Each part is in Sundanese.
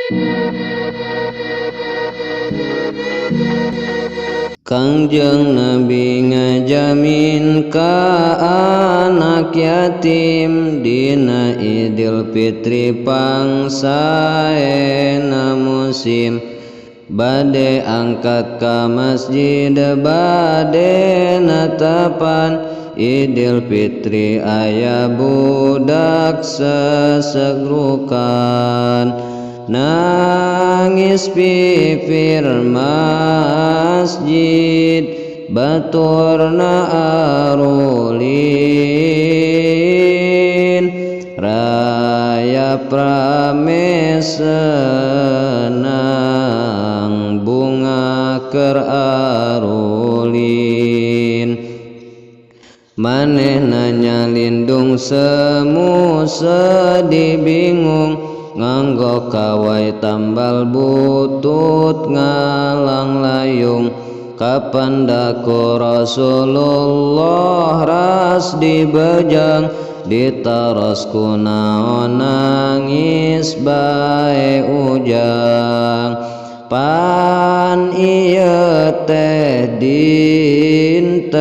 Kangjeng Nabi ngajamin ka anak yatim dina Idul Fitri pangsaena musim bade angkat ka masjid bade natapan Idul Fitri aya budak sesegrukan nangis pipir masjid baturna arulin raya prame senang bunga keur arulin manehna nyalindung semu sedih bingung nganggo kawai tambal butut ngalang layung kapan daku Rasulullah ras dibejang ditaros kunaon nangis bae ujang pan ieu teh dinten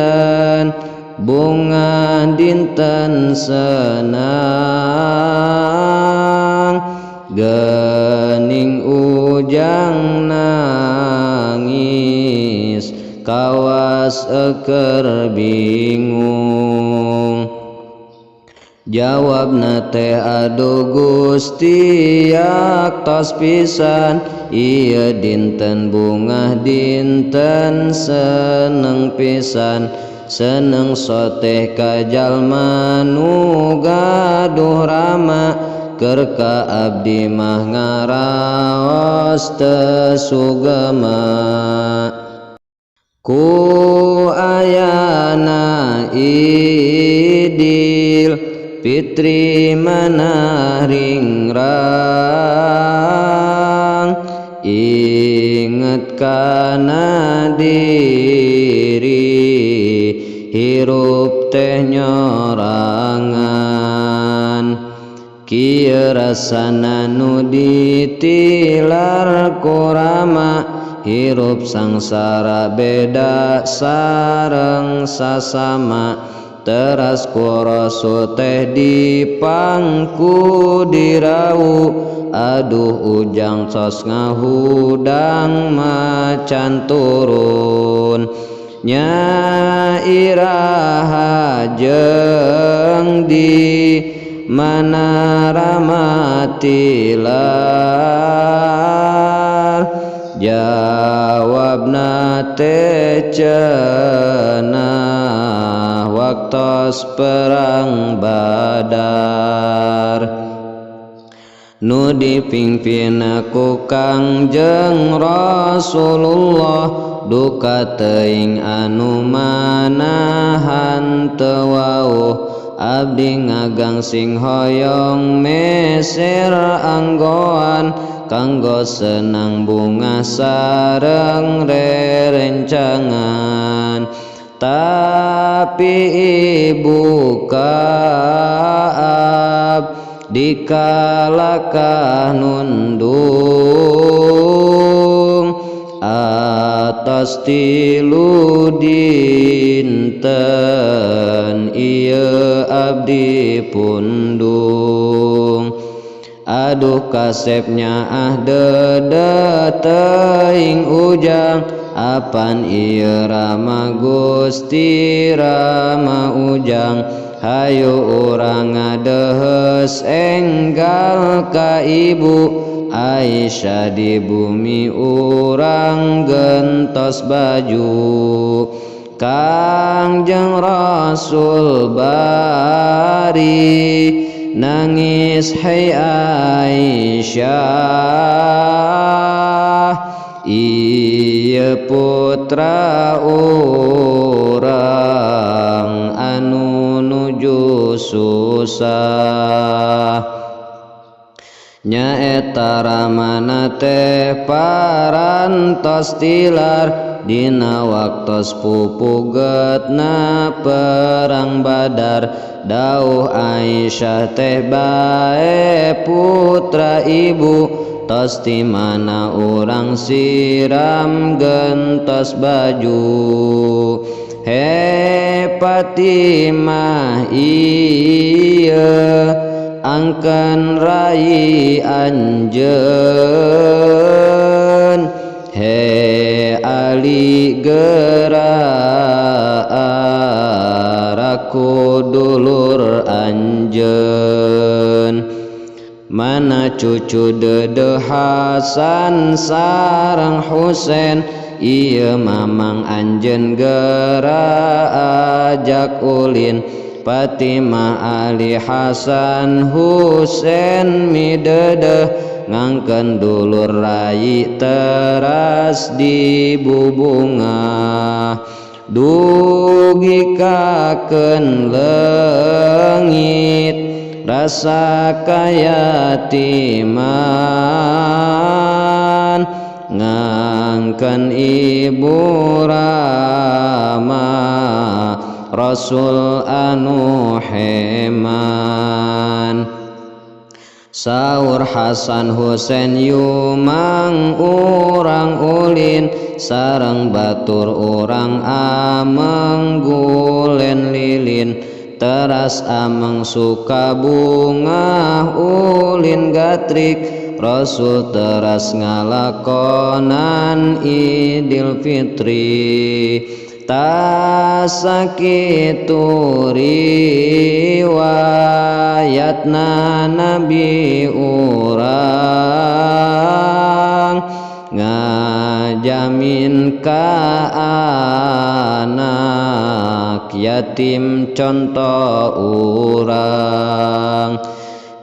bunga dinten senang gening ujang nangis kawas eker bingung jawabna teh aduh Gusti yaktos pisan ieu dinten bungah dinten seneng pisan seneng soteh ka jalma nu gaduh rama keur ka abdi mah ngaraos teu sugema ku ayana Idul Fitri manah ringrang inget kana diri hirup teh nyorangan kieu rasana nu ditilar ku rama hirup sangsara beda sareng sasama teras ku Rasul teh dipangku dirau aduh ujang tos ngahudang macan turun nya iraha jeung di mana ramatilar jawabna teh cenah waktos perang Badar nu dipimpin ku Kangjeng Rasulullah duka teuing anu manahan teu wauh abdi ngagang sing hoyong meser anggoan kanggo senang bunga sareng rerencangan tapi ibu kaab dikalakah nundung atas tilu dinten ieu abdi pundung aduh kasepnya ah dede teuing ujang apan ieu rama Gusti rama ujang hayu urang ngadeheus enggal ka ibu Aisyah di bumi urang gentos baju Kangjeng Rasul bari nangis hai Aisyah ieu putra urang anu nuju susah nyaeta ramana teh parantos tilar dina waktos pupugetna perang Badar dauh Aisyah teh bae putra ibu Tos ti mana urang siram gentos baju. He Fatimah ieu angkeun rai anjeun, he Ali geura ku dulur anjeun. Mana cucu Dede Hasan sareng Husain, ieu mamang anjeun geura ajak ulin. Fatimah Ali Hasan Husain midedeh ngangkeun dulur rai teras di bubunga. Dugi kakeun leungit rasa kayatiman, ngangkeun ibu rama Rasul anu heman. Saur Hasan Husain yumang urang ulin, sareng batur urang ameng gulen lilin. Teras ameng suka bunga ulin gatrik, Rasul teras ngalakonan Idul Fitri. Tasakitu riwayatna Nabi urang, ngajamin ka anak yatim contoh urang.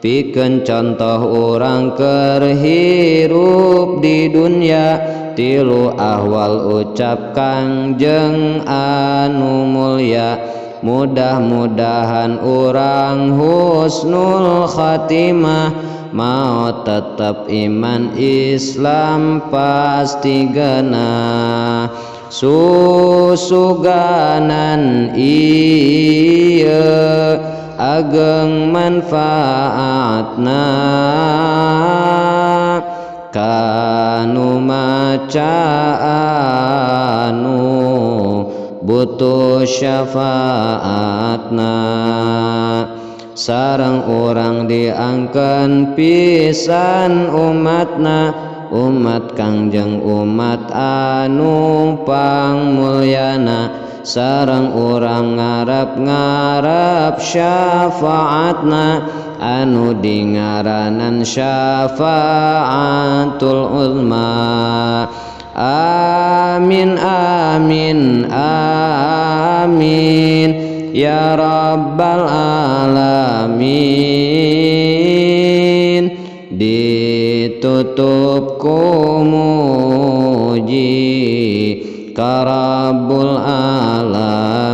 Pikeun contoh urang keur hirup di dunya, tilu ahwal ucap Kangjeng anu mulia. Mudah-mudahan urang husnul khatimah, mau tetap iman Islam pasti genah. Susuganan ieu ageng manfaatna, kanu maca anu butuh syafaatna. Sareng urang diangkeun pisan umatna, umat Kangjeng umat anu pangmulyana. Sareng urang ngarep-ngarep syafaatna, anu dingaranan syafaatul uzma. Amin amin amin ya rabbal alamin. Ditutup ku muji ka Rabbul alamin.